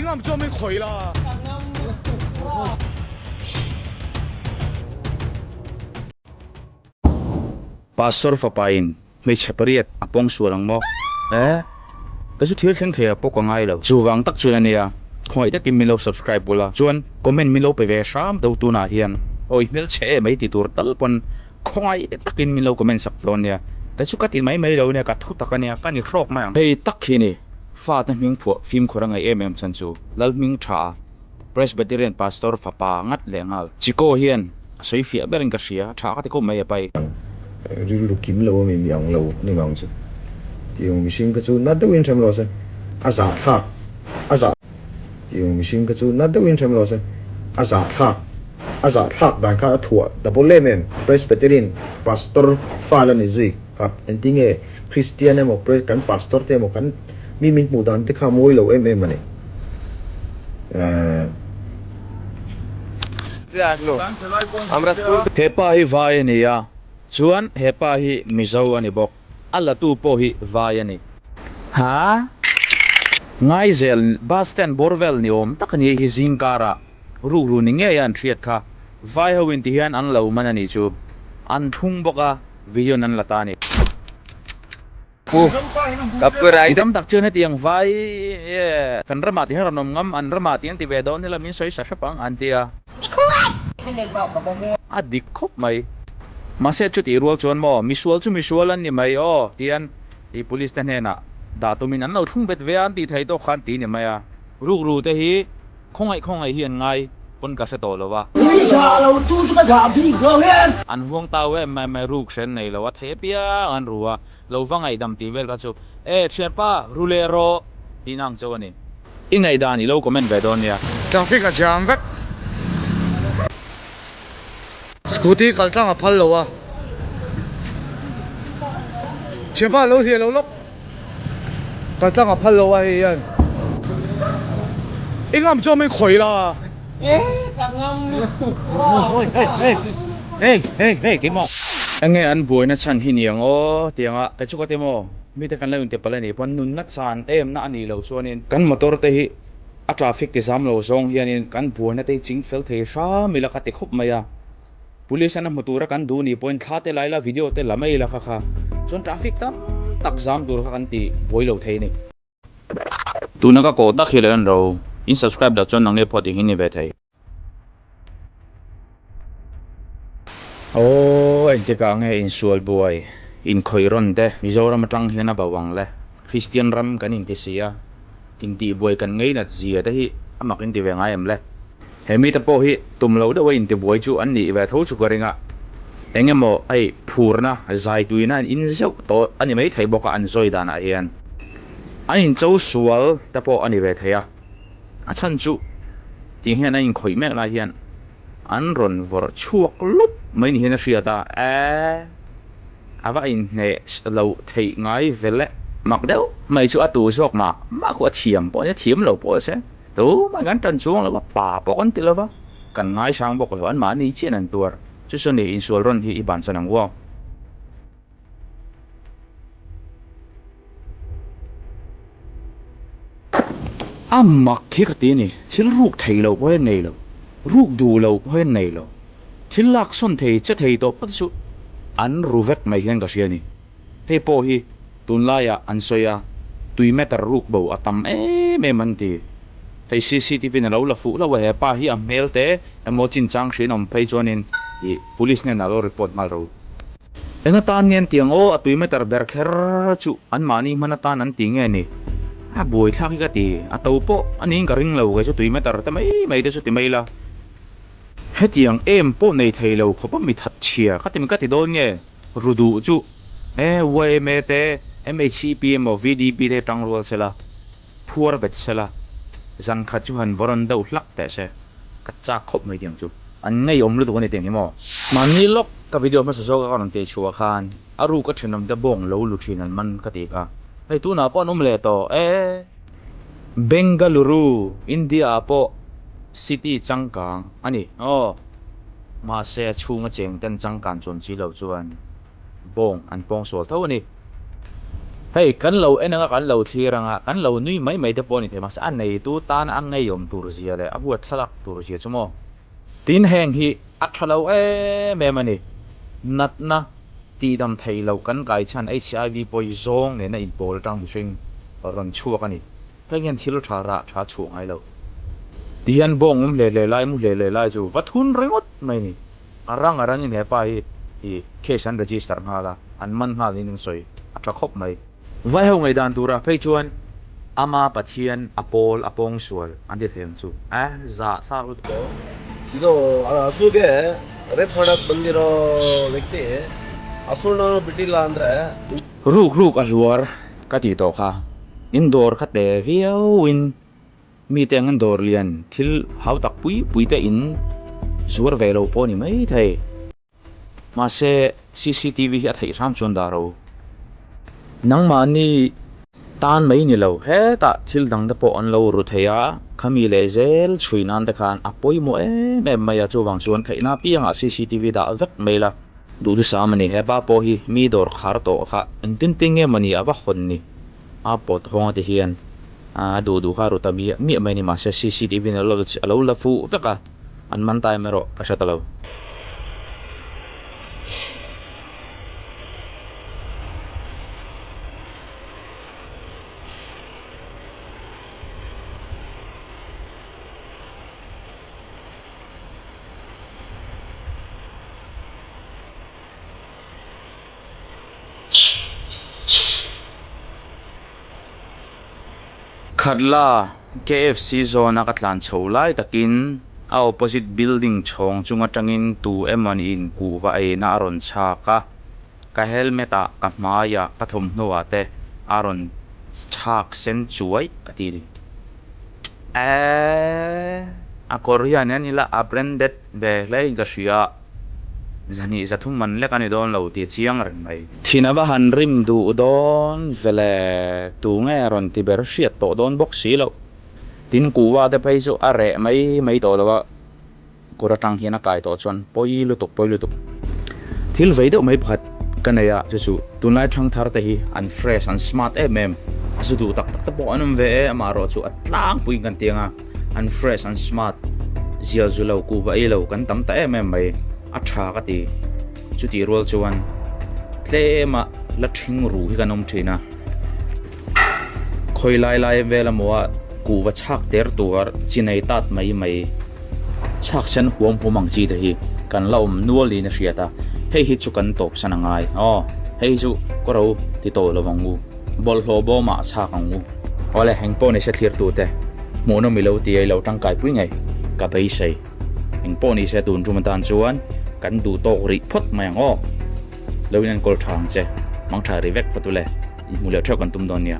I ngam chuan min khawih la. Pastor fapa in hmeichhe pariat a pawng sual ang maw? Eh, ka chu thil thleng thei ah pawh ka ngai lo. Chuvang tak chuan ania, khawngaih takin min lo subscribe ula, chuan comment min lo pe ve hram deuh tunah hian awi hmelchhe em mai ti tur tal pawn khawngaih takin min lo comment sak dawn nia. Ka chu ka ti mai mai lo ania, ka thu tak ania, ka ni hrawk mai ang. Hei tak hi ni, fate hming phuah fimkhur a ngaih em em chhan chu Lalhming tha a. Presbyterian Pastor fapa ngat leh nghal. Chiko hian a sawi fiah berin ka hria, tha ka ti khawp mai a pai. Rilru kim lo ami mi ang lo ni ngang chu. Tiang mihring kha chu na deuhin hrem rawh se. A zahthlak. A zah. Tiang mihring kha chu na deuhin hrem rawh se. A zahthlak. A zahthlak dan kha a thuah double em em. Presbyterian Pastor fa la ni zui. Kha engtinge Christian emaw Pres kan Pastor te emaw kan mi min hmuh dan te kha mawi lo em em a ni. He pa hi vai a ni a, chuan he pa hi Mizo a ni bawk. A latu pawh hi vai a ni. Ha? Ngaizel bus stand bawr vel ni awm tak a ni hi zingkarah rukru ni ngei a an hriat kha. Vai ho in ti hian an lo man a nih chu. An thlung bawk a, video in an la ta a ni. Pu I tam tak chuan hetiang vai kan ramah ti hian rawn awm ngam, an ramah ti an ti ve dawn ila min sawi sa hrep ang an ti a. A dik khawp mai. Mahse chutih rual chuan maw misual chu misual an ni mai aw tian i police te hnenah dah tumin an lo thlung bet ve a an tih theih tawk khan ti ni mai a. Rukru te hi Khawngaih khawngaih hi an ngai pawn ka hre tawh lo a. I zah lo tu chu ka zah bik lo hian. An huang tau em mai mai ruk hren nei lo a thei apiang an ru a, lo va ngaihdam tih vel kha chu e thianpa ru leh rawh tihna ang chauh a ni. I ngaihdan i lo comment ve dawn nia. Traffic a jam vek. Scooty kal tlang a phal lo a. Thianpa lo hliah lo lawk. Kal tlang a phal lo a hei hian. I ngam chuan min khawih la. Enge an buaina chhan hi niang aw tianga kei chu ka ti maw mite kan lo inti palh a nih pawn nunna chan em na a nih loh chuanin kan motor te hi a traffic ti zam lo zawng hianin kan buaina te hi ching fel thei hram ila ka ti khawp mai a. Police an a hmu tura kan duh ni pawhin thla te lai la video te la mai la kha kha chuan traffic tam tak zam tur kha kan ti buai lo thei a ni. Tuna ka kawh tak hi lo en ro, in subscribe loh chuan nangni pawh tih hi ni ve thei. Aww engtikah nge insual buai inkhawih rawn te Mizoram atang hian a bo ang le Kristian ram kan inti si a intihbuai kan ngeinat zia te hi a mak inti ve ngai em le. He mite pawh hi tum lo deuha intibuai chu an nih ve tho chu ka ring a, eng emaw hei phurna zai tuina an in zeuh tawh a ni maithei bawk a an zawi danah hian an incho sual te pawh a ni ve thei a, a chhan chu tih hian an inkhawih mek lai hian an rawn vawrh chhuak lup mai ni hian a hriat a, e. A va inhneh loh theih ngai vel e. Mak deuh mai chu a tu zawk mah mah khu a thiam pawh a nia, thiam lo pawh a se. Tumah kan tan chuang lo va, pa pawh kan ti lo va, kan ngaisang bawk lo, anmahni chian an tuar. Chu chu ni insual rawn hi i bansan ang u aw. A mak hi ka ti a ni, thil ruk thei lo pawh hian nei lo, ruk duh lo pawh hian nei lo, thil lak sawn thei che thei tawh phawt chu an ru vek mai hian ka hria a ni. Hei pawh hi tunlaiah an sawi a, tui meter ruk bo a tam em em an ti. Hei cctv in a lo la fuh hlauh a, he pa hi a hmel te emaw chinchang hriin awm phei chuanin ih police hnenah lo report nghal ro. Eng atan nge an ti ang aw, a tui meter ber kher chu anmahni hman atan an ti nge ni? A buaithlak hi ka ti, a to pawh a niin ka ring lo kei chu tui meter te mai mai te chu ti mai la. Hetiang em pawh nei thei lo khawp a mi that chhia ka ti ka ti dawn nge ru duh chu e yma te MHCP emaw VDP te tang rual se la. Phuar bet sela, zan khat chu han vawrawn deuh hlak teh se, ka chak khawp mai tiang chu. An ngeiawm lutuk a ni tiang hi maw? Mahni lawk ka video hmasa zawk a ka rawn tih chhuah khan a ruk a thenawm te bawng lo lu thin an man ka tih kha. Hei tunah pawh an awm leh tawh e. Bengaluru, India ah pawh city changkang a ni aw. Mahse a chhunga cheng ten changkan chuan si lo chuan bawng an pawng sual tho a ni. Hei, kan lo en anga kan lo thlir anga, kan lo nui mai mai te pawh a ni thei, mahse a neitu tan a ngeiawm tur zia leh a huat thlalak tur zia chu maw? Tin heng hi a tha lo em em a ni. Natna tihdam theih loh kan kai chhan HIV pawi zawng nena inpawl atang mihring rawn chhuak a ni. Heng hian thil tha rah tha chhuah ngai lo. Ti hian bawng awm hle hle lai, mu hle hle lai chu va thun ringawt mai a ni. A rang a rangin hepa hi i case an register nghal a, an man nghal niin an sawi. A tha khawp mai. Vaiho ngaihdan turah phei chuan ama Pathian a pawl a pawng sual an ti thei ang chu. A zahthlak lutuk. ಇದು ಹಸುಗೆ rape ಮಾಡಕ್ ಬಂದಿರೋ ವ್ಯಕ್ತಿ ಹಸುನ ಬಿಟ್ಟಿಲ್ಲ ಅಂದ್ರೆ Ruk ruk a hluar ka tih tawh kha. In dawr kha te viau in mite ang an dawr lian thil hau tak pui pui te in zuar ve lo pawh a ni mai thei. Mahse cctv hi a theih hram chuan dah ro. Nangmahni tan mai ni lo hetah thil dang te pawh an lo ru thei a, khami leh zel chhui nan te khan a pawimawh em em mai a, chuvang chuan theihna apiangah cctv dah vek mai la. Duhthusam a ni, hepa pawh hi mi dawr khar tawh kha engtin tin nge mawni a va hawn ni? A pawt hawng a ti hian a duh duh kha a ru ta miah miah mai a ni, mahse cctv in a lo la fuh vek a, an man ta em erawh ka hre ta lo. Khatla KFC zawn a ka tlan chho lai takin a opposite building chhawng chung atangin tu emawni in kuhva eina a rawn chhak a, ka helmet ah ka hmaiah ka thawmhnaw ah te a rawn chhak sen chuai a ti ni. Eeee a kawr hian en ila a branded ve hle in ka hria zahnih zathum man lek a ni dawn lo tih a chiang reng mai. Thin a va han rim duh dawn ve le tunge rawn ti ber hriat tawh dawn bawk si loh. Tin kuhva te phei chu a reh mai mai tawh lo a. Kawr atang hian a kai tawh chuan pawi lutuk pawi lutuk. Thil vei deuh mai pakhat ka nei a chu chu tunlai thangthar te hi an fresh an smart em em a zu duh tak tak te pawh an awm ve e amaherawh chu a tlangpui in kan ti ang a an fresh an smart zial zu lo kuhva ei lo kan tam ta em em mai a tha ka ti chutih rual chuan tlem a la thing ru hi kan awm thin a. Khawi lai lai vel emaw a kuhva chhak ter tur chi nei tat mai mai chhak sen huam huam ang chi te hi kan la awm nual niin a hriat a, hei hi chu kan tawp san a ngai aw hei hi chu ka ro ti tawh lo ang u bawlhhlawh bawmah a chhak ang u. Awle eng pawh nise thlir tu te hmuhnawm i lo ti a i lo tangkai pui ngei ka beisei eng pawh nise tun tum atan chuan kan duh tawk rih phawt mai ang aw. Lo in enkawl tha ang che. Mangtha ri vek phawt ule. Inhmu leh theuh kan tum dawn nia.